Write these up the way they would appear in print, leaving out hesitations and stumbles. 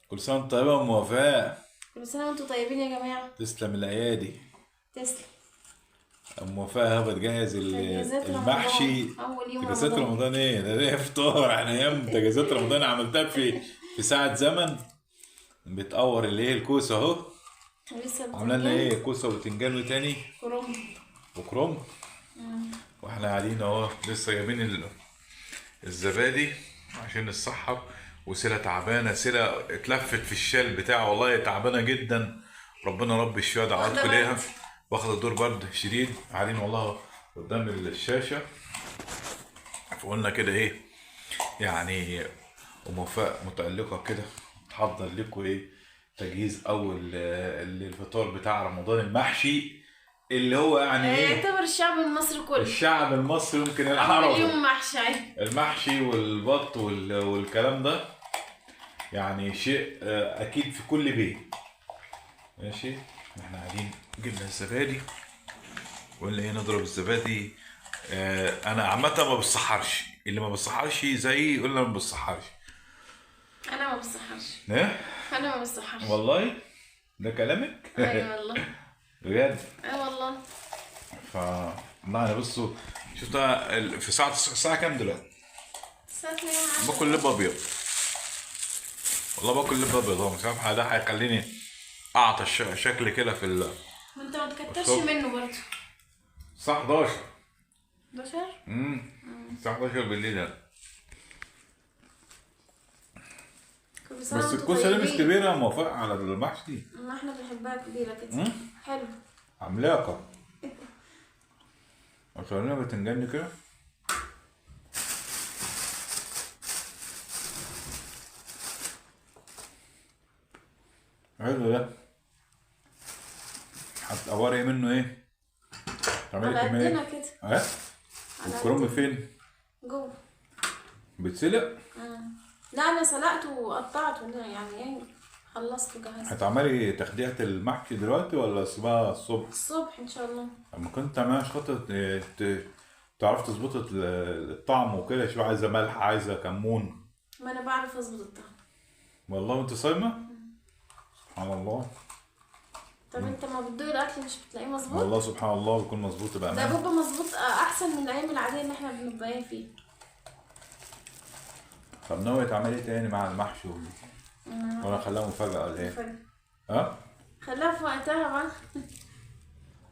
كل سنة وانت طيبة يا ام وفاء. كل سنة وانتم طيبين يا جماعة. تسلم الايادي. تسلم. ام وفاء بتجهز تجهيزات المحشي. رمضان. اول يوم تجهيزات رمضان. رمضان ايه ده؟ ده فطار احنا ايام تجهيزات رمضان عملتها في ساعة زمن. بتقور اللي هي الكوسه اهو. لسه عامله لنا ايه؟ كوسة وبتنجان وتاني كرنب وكرنب. واحنا قاعدين اهو لسه جايبين الزبادي عشان نتسحر. وسيلة تعبانة، سيله اتلفت في الشال بتاعه والله تعبانة جدا. ربنا رب الشفاء دعواتكم ليها. واخده دور برد شديد. قاعدين والله قدام الشاشة، فقلنا كده ايه يعني ام وفاء متألقه كده تحضر لكم ايه تجهيز اول الفطار بتاع رمضان، المحشي اللي هو يعني ايه يعتبر الشعب المصري كله، الشعب المصري ممكن العربي اليوم محشي، المحشي والبط والكلام ده يعني شيء اكيد في كل بيت. ماشي، احنا قاعدين جبنا الزبادي وقلنا ايه نضرب الزبادي. انا عامة ما بسحرش، اللي ما بسحرش زيي قلنا ما بسحرش. انا ما بسحرش. ايه؟ انا ما بسحرش والله. ده كلامك؟ ايوه والله بجد. اه والله. ف لا انا بصوا شفتها في الساعة كام دلوقتي؟ الساعة 2. باكل لب ابيض والله، باكل لب ابيض. هو مش عارف ده هيخليني اعطش شكل كده في ال. ما انت ما تكترش منه برضه. الساعة 11. 11؟ الساعة 11 بالليل يعني. بس الكوسه دي مش كبيرة موافقة على المحشي. ما احنا بنحبها كبيرة كده. حلو. عملاقة. عشان بتنجان كده. حلو ده. هتقوري ايه منه ايه؟ تعملي كمية على قدنا كده. اه؟ والكرنب فين؟ جوه. بيتسلق؟ لا انا سلقته وقطعته يعني ايه خلصته جهزته. هتعملي تخديعة المحشي دلوقتي ولا سيبها الصبح؟ الصبح ان شاء الله. اما كنت تعملها عشان خاطر تعرف تظبط الطعم وكده. شو عايزه ملح، عايزه كمون. ما انا بعرف اظبط الطعم والله. وانت صايمه؟ سبحان الله. طب انت ما بتدوق الاكل مش بتلاقيه مظبوط؟ والله سبحان الله بيكون مظبوط بامانه. ده بيبقى مظبوط احسن من الايام العادية اللي احنا بنبقى فيها. طب ناوية تعملي ايه تاني مع المحشي ولا خلاها مفاجأة ولا ايه؟ مفاجأة. ها؟ خلاها في وقتها بقى.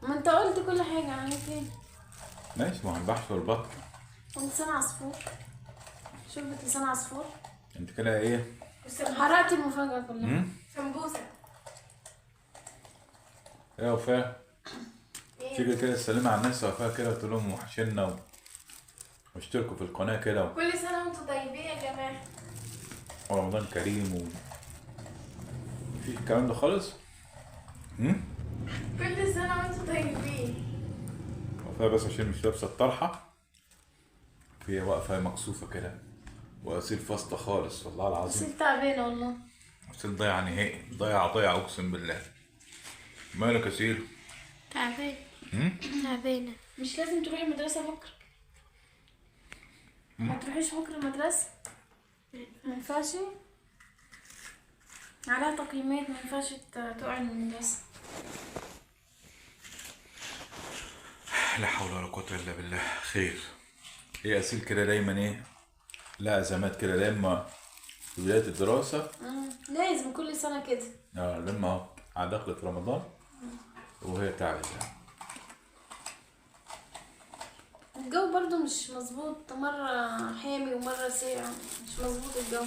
ما انت قلت كل حاجة، عملت ايه؟ ماشي، ما هو المحشي والبط ولسان عصفور. شوربة لسان عصفور. انت كده ايه؟ حرقت المفاجأة كلها. سمبوسة. ايه يا وفاء؟ تيجي كده تسلمي على الناس يا وفاء كده وتقول لهم وحشنا واشتركوا في القناة كده. كل سنة وانتم طيبين يا جماعة. ورمضان كريم مفيش الكلام ده خالص؟ كل سنة وانتم طيبين. وفاء بس عشان مش لابسة الطرحة في واقفة مكسوفة كده، وأسيل فاسطة خالص والله العظيم. أسيل تعبانة والله. أسيل ضايعة نهائي، ضايعة أقسم بالله. مالك يا أسيل؟ تعبانة. تعبانة. مش لازم تروحي المدرسة بكرة. ما تروحيش بكره المدرسة؟ ما ينفعش، عليها تقييمات، ما ينفعش تقعي من المدرسة. لا حول ولا قوة الا بالله. خير. ايه اسيل كده دايما ايه؟ لا ازمات كده لما في بداية الدراسة. لازم كل سنة كده. لما على دخلة رمضان وهي تعبت يعني. الجو برضو مش مظبوط، مرة حامي ومرة ساقع، مش مظبوط الجو.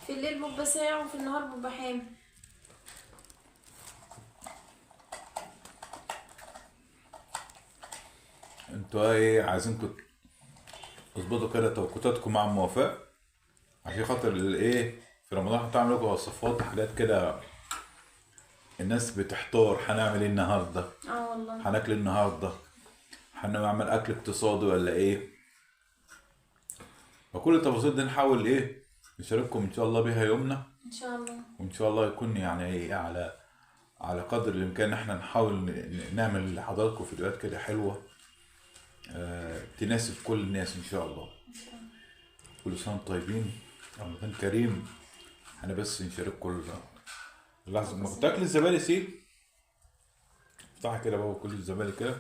في الليل بيبقى ساقع وفي النهار بيبقى حامي. انتوا ايه عايزينكم تظبطوا كده توقيتاتكم مع ام وفاء عشان خاطر الايه في رمضان هتعمل لكم وصفات وحاجات كده. الناس بتحتار هنعمل ايه النهارده؟ اه والله هناكل النهارده، هنعمل اكل اقتصادي ولا ايه؟ فكل التفاصيل دي نحاول ايه نشارككم ان شاء الله بيها يومنا ان شاء الله، وان شاء الله يكون يعني ايه على قدر الامكان احنا نحاول نعمل لحضراتكم فيديوهات كده حلوة تناسب كل الناس ان شاء الله. كل سنة وانتم طيبين، رمضان كريم. انا بس نشارككم اللحظة. ما تاكل الزبادي سيب افتحها كده بابا، كل الزبادي كده.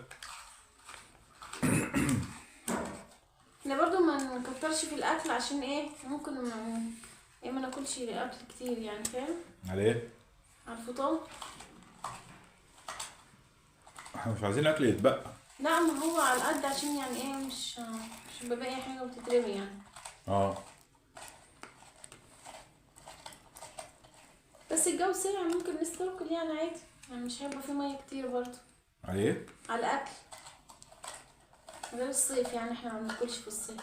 احنا برضو ما نكترش في الاكل عشان ايه، ممكن ما ناكلش اكل كتير يعني، فاهم؟ على ايه؟ على الفطار. احنا مش عايزين اكل يتبقى. لا ما هو على قد، عشان يعني ايه، مش ببقى حاجة وتترمي يعني. بس الجو ساقع، ممكن نستاكل يعني عادي، يعني مش هيبقى فيه مية كتير برضو. على ايه؟ على الاكل غير الصيف يعني، احنا ما بناكلش في الصيف.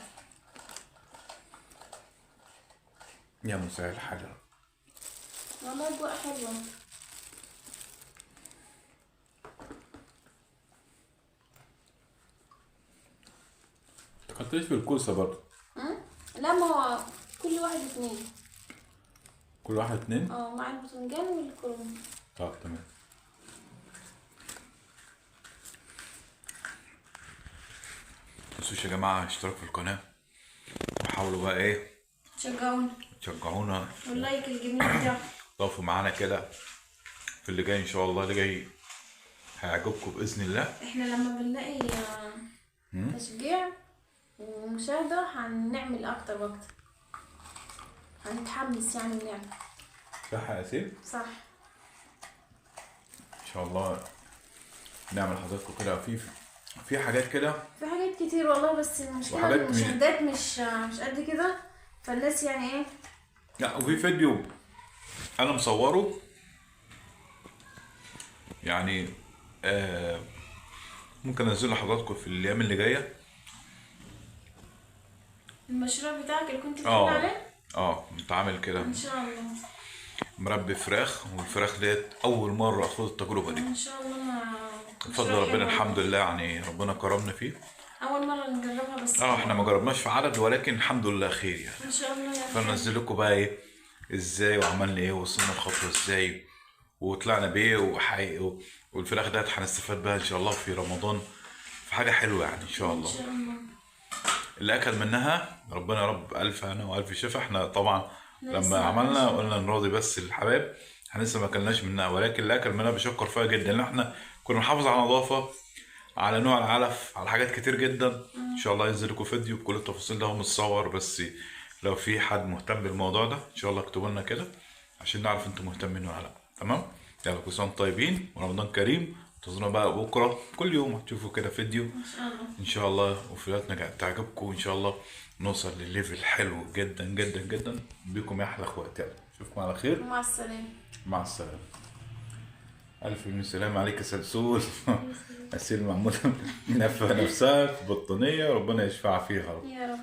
يا مساء الحلو والله، اجواء حلوة. تحطيش في الكوسه برضه؟ لا ما هو كل واحد 2. كل واحد 2؟ مع الباذنجان والكرنب. طب تمام. متنسوش يا جماعة اشتراك في القناة، وحاولوا بقى ايه تشجعونا واللايك الجميل بتاعكم. ضافوا معانا كده في اللي جاي ان شاء الله، اللي جاي هيعجبكم باذن الله. احنا لما بنلاقي تشجيع ومشاهدة هنعمل اكتر واكتر، هنتحمس يعني ونعمل. صح يا سيف؟ صح. ان شاء الله نعمل حضراتكم كده في حاجات كده، في حاجات كتير والله، بس المشكلة المشاهدات مش قد كده، فالناس يعني ايه. لا وفي فيديو انا مصوره يعني، ممكن انزله لحضراتكم في الايام اللي جاية. المشروع بتاعك اللي كنت بتقول عليه؟ كنت عامل كده ان شاء الله، مربي فراخ، والفراخ ديت اول مرة اخد التجربة دي ان شاء الله. بفضل ربنا الحمد لله، يعني ربنا كرمنا فيه. اول مرة نجربها بس. احنا ما جربناش في عدد، ولكن الحمد لله خير يعني ان شاء الله يعني. فننزل لكم بقى ايه ازاي وعملنا ايه، ووصلنا الخطوة ازاي، وطلعنا بايه، وحقيقي والفراخ ديت هنستفاد بها ان شاء الله في رمضان، في حاجة حلوة يعني ان شاء الله. ان شاء الله اللي اكل منها ربنا يا رب الف هنا والف شفا. احنا طبعا لما عملنا قلنا نراضي بس الحبايب، احنا لسه ما اكلناش منها، ولكن اللي اكل منها بشكر فيها جدا، لان احنا كنا بنحافظ على النظافة، على نوع العلف، على حاجات كتير جدا. ان شاء الله ينزل لكم فيديو بكل التفاصيل ده، هو متصور، بس لو في حد مهتم بالموضوع ده ان شاء الله اكتبوا لنا كده عشان نعرف انتم مهتمين ولا لا. تمام؟ يلا كل سنة وانتم طيبين ورمضان كريم. انتظرونا بقى بكره، كل يوم هتشوفوا كده فيديو ان شاء الله. ان شاء الله، وفيديوهاتنا تعجبكم، وان شاء الله نوصل لل level حلو جدا جدا جدا بيكم يا احلى اخوات. يلا اشوفكم على خير، مع السلامة. مع السلامة. الف مليون سلام عليك يا سلسول. اسيل معمولة نفه نفسها في بطانيه، ربنا يشفعها فيها يا رب.